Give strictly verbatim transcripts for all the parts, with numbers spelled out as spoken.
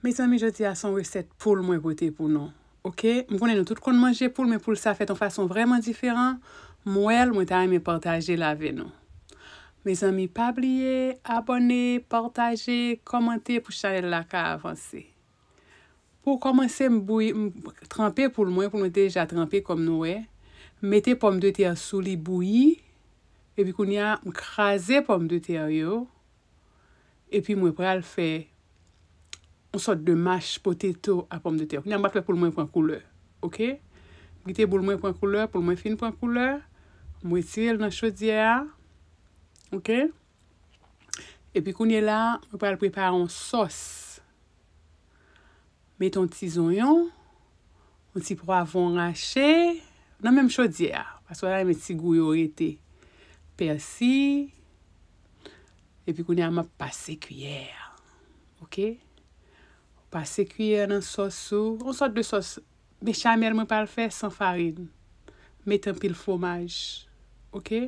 Mezanmi, jodi a se yon resèt poul mwen pote pou nou. Oke? M konnen nou tout konn manje poul, men poul sa fèt yon fason vrèman diferan. M wè l, mwen ta renmen pataje l avè nou. Mezanmi, pa bliye abòne, pataje, kòmante pou chanèl la ka avanse. Pou kòmanse, m bouyi, m tranpe poul mwen, poul mwen deja tranpe kòm nou wè. M mete pòmdetè sou li bouyi, epi kounye a, m kraze pòmdetè yo, epi mwen pral fè yon sòt de mash potato a pòmdetè. Kounye a, m pral fè poul mwen pran koulè, oke? M kite poul mwen pran koulè, poul mwen fin pran koulè, m retire l nan chodyè a, oke? Epi kounye la, mwen pral prepare yon sòs. Mete yon ti zonyon, yon ti pwavwon rache nan menm chodyè a, paske w ta renmen ti gou yo rete. Pèsi, epi kounye a m ap pase kiyè. Oke? Pase kiyè nan sòs ou, yon sòt de sòs bechamel mwen pral fè san farin. Mete anpil fwomaj. Oke?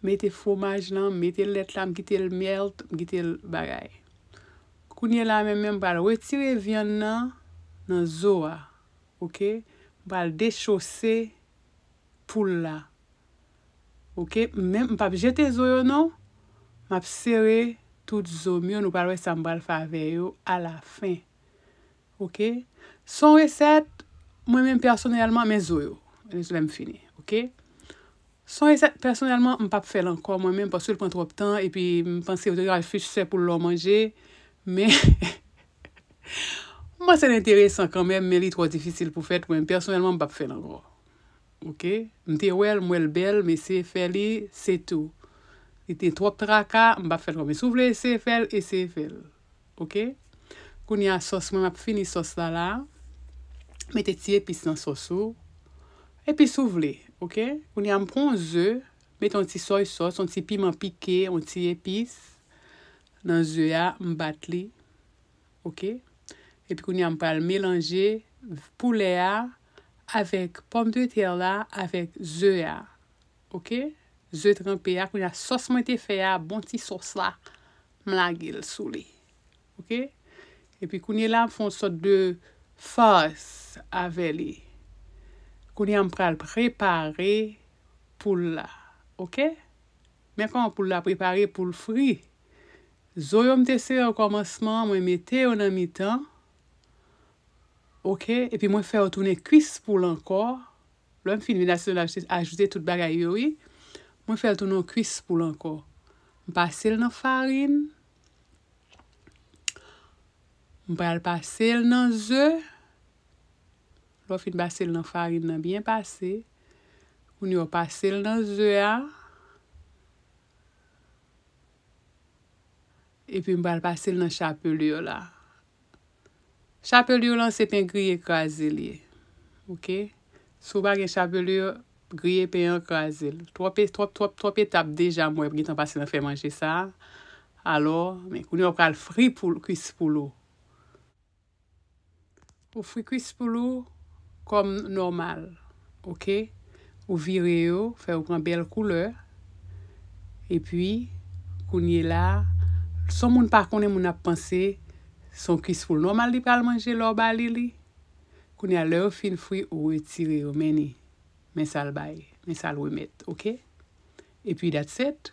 Mete fwomaj lan, mete lèt la, m kite l melt, m kite l bagay. Kounye la menm, menm m pral retire vyann nan, nan zo a. Oke? M pral dechose poul la. Oke? Men m p ap jete zo yo non. M ap sere tout zo m yo. Nou pral wè sa m pral fè avè yo alafen. Oke? Se yon resèt, mwen menm pèsonèlman, men zo yo. Lè m fini. Oke? Se yon resèt, pèsonèlman, m p ap fè l ankò mwen menm, paske l pran twòp tan, epi m panse yo te ka jis fè poul la w manje. Men, m panse l enteresan kanmenm, men li twò difisil pou fèt. Mwen, pèsonèlman, m p ap fè l ankò. Oke? M te wè l, m wè l bèl, m eseye fè li, se tou. Li te twòp traka, m p ap fè l ankò. Men si w vle eseye fè l, eseye fè l. Oke? Kounye a sòs mwen, m ap fini sòs la la. Mete ti epis nan sòs ou. Epis ou vle, oke? Kounye a m pran yon ze, mete yon ti soy sauce, yon ti piman pike, yon ti epis nan ze a, m bat li. Oke? Epi kounye a m pral melanje poulè a avèk pòmdetè la, avèk ze a. Oke? Ze tranpe a, kounye a sòs mwen te fè a, bon ti sòs la, m lage l sou li. Oke? Epi kounye la, m fè yon sòt de fas avè li. Kounye a, m pral prepare poul la. Oke? Men kòman poul la prepare, poul fri. Zo yo m te sere o kòmansman, mwen mete yo nan mitan. Oke? Epi mwen fè yo tounen kwis poul ankò. Lè m fin vin ajoute, ajoute tout bagay yo, wi. Mwen fè l tounen yon kwis poul ankò. M pase l nan farin. M pral pase l nan ze. Lè w fin pase l nan farin nan byen pase. Kounye a w pase l nan ze a. Epi m pral pase l nan chapelure la. Chapelure lan se pen griye kraze li ye. Oke? Si w pa gen chapelure, griye pen an, kraze l. Twòp, twòp, twòp, twòp etap deja m wè gentan pase nan fè manje sa a. Alò, men kounye a w pral fri poul, kwis poul ou. Ou fri kwis poul ou kòm nòmal. Oke? Ou vire yo, fè yo pran bèl koulè. Epi, kounye la, si yon moun pa konnen, moun ap panse se yon kwis poul nòmal li pral manje lè w ba li li. Kounye a, lè yo fin fri, ou retire yo, men ni. Men sa l bay, men sa l remèt, oke? Epi, that's it.